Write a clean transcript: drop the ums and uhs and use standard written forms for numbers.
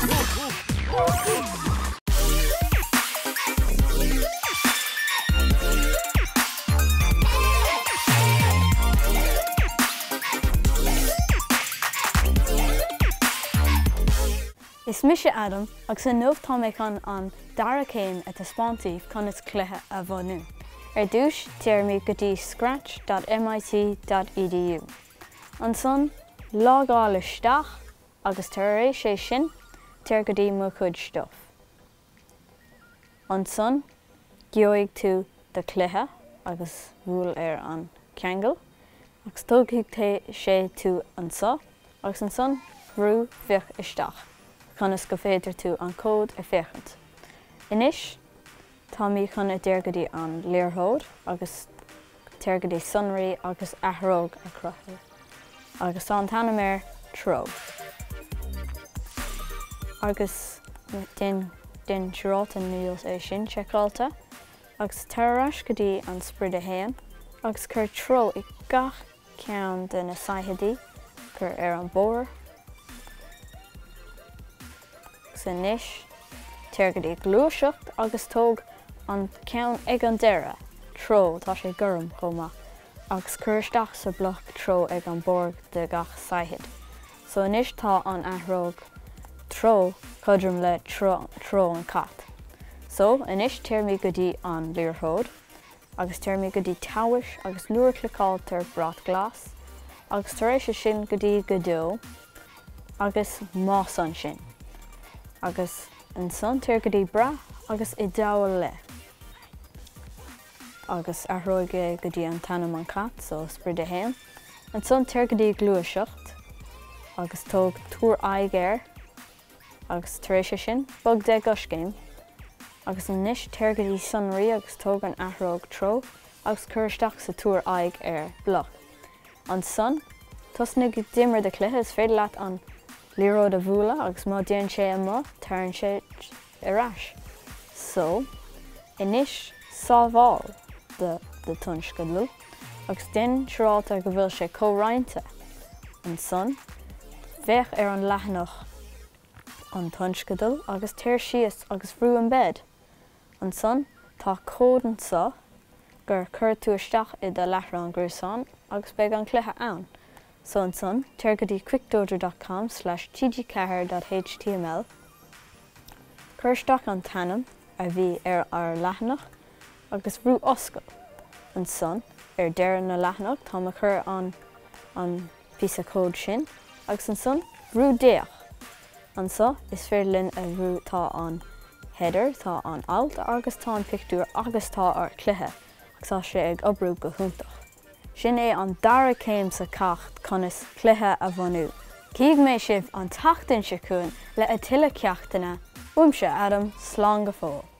Is mise Adam agus inniu tá mé chun an dara céim a taispeáint daoibh conas cluiche a bhunú. Ar dtús téirmid go dtí scratch dot mit dot edu. Ansan logáil isteach agus tar éis é sin téir go dtí mo chuid stuff. Ansan gheobhaidh tú do chluiche agus buail ar an ceangal agus tógfaidh sé tú anso agus ansan brú féach isteach conas go féidir tú an cód a féachaint. Anois Tá mé chun a téir go dtí an liathróid agus téir go dtí sonraí agus athróg a chruthú. Agus tá an t-ainm air treo. Agus déan déan siúráilte níl é sin seiceáilte. Agus tar ar ais go dtí an sprid 1 agus cuir treo i gach ceann de na saigheadaí, cuir ar an barr. Agus anois, téir go dtí gluaiseacht agus tóg an ceann ag an deireadh, treo, tá sé gorm chomh maith, agus cuir isteach sa bloc treo ag an barr de gach saighead. So anois tá an athróg treo cothrom le treo an cat. So anois téirmid go dtí an liathróid. agus téirmid go dtí tomhais agus nuair a cliceáiltear brat glas agus tar éis sin go dtí go deo agus más ansin agus ansan téir go dtí brath agus i dtadhall le agus athróidh é go dtí an t-ainm an cat so sprid 1 ansan téir go dtí gluaiseacht agus tóg tabhair aghaidh ar Agus tar éis é sin, bog 10 gcoiscéim. Agus anois téir go dtí sonraí agus tóg an athróg treo agus cuir isteach sa tabhair aghaidh ar bloc. Ansan, tosnaigh ag d'imir do chluiche, is féidir leat an liathróid a bhualadh agus má dtéann sé amuigh, tarraing sé ar ais. So, anois sábháil do do tionscadal agus déan siúráilte go bhfuil sé comhroinnte. Ansan, féach ar an leathanach an tionscadal agus téir síos agus brú embed. Ansan, tá cód anso gur chuir tú isteach i do láithreán gréasáin agus beidh an cluiche ann. So ansan, téir go dtí quickdojo dot com slash tg4 dot html, cuir isteach an t-ainm a bhí ar ár leathanach agus brú oscail. Ansan, ar deireadh na leathanach tá mé chur an an píosa cód sin agus ansan brú d'fhéach. Anso is féidir linn a bhrú tá an header, tá an alt agus tá an pictiúr agus tá ár cluiche agus tá sé ag oibriú go hiontach. Sin é an dara céim sa ceacht conas cluiche a bhunú. Cífidh mé sibh an tseachtain seo chugainn le a tuilleadh ceachtanna uaimse Adam, slán go fóill.